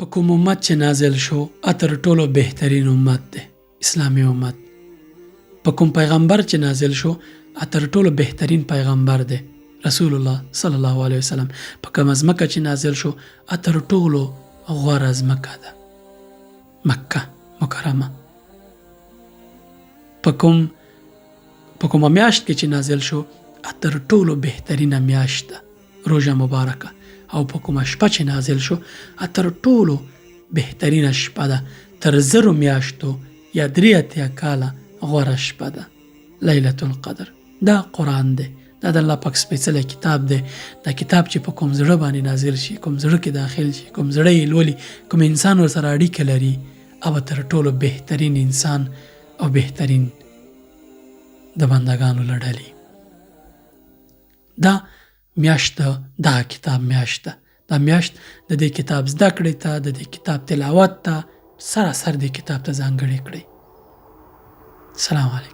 په کوم امت چې نازل شو تر ټولو بهترین امت دی، اسلامي امت. په کوم پیغمبر چې نازل شو تر ټولو بهترین پیغمبر دی، رسول الله صلی الله علیه وسلم. په کومه ځمکه چې نازل شو تر ټولو غوره ځمکه ده، مکه مکرمه. په کوم په کومه میاشت کې چې نازل شو تر ټولو بهترینه میاشت ده، روژه مبارکه. او په کومه شپه چې نازل شو تر ټولو بهترینه شپه ده، تر 1000 میاشتو یا 83 کاله غوره شپه ده، لیلة القدر. دا قرآن دی، دا د الله پاک سپېڅلی کتاب دی. دا کتاب چې په کوم زړه باندې نازل شي، کوم زړه کې داخل شي، کوم زړه یې لولي، کوم انسان ورسره اړیکه لري، هغه تر ټولو بهترین انسان او بهترین د بندګانو له ډلې. دا میاشت دغه کتاب میاشت ده. دا میاشت د دې کتاب زده کړې ته، د دې کتاب تلاوت ته، سراسر دې کتاب ته ځانګړې کړئ. سلام علیکم.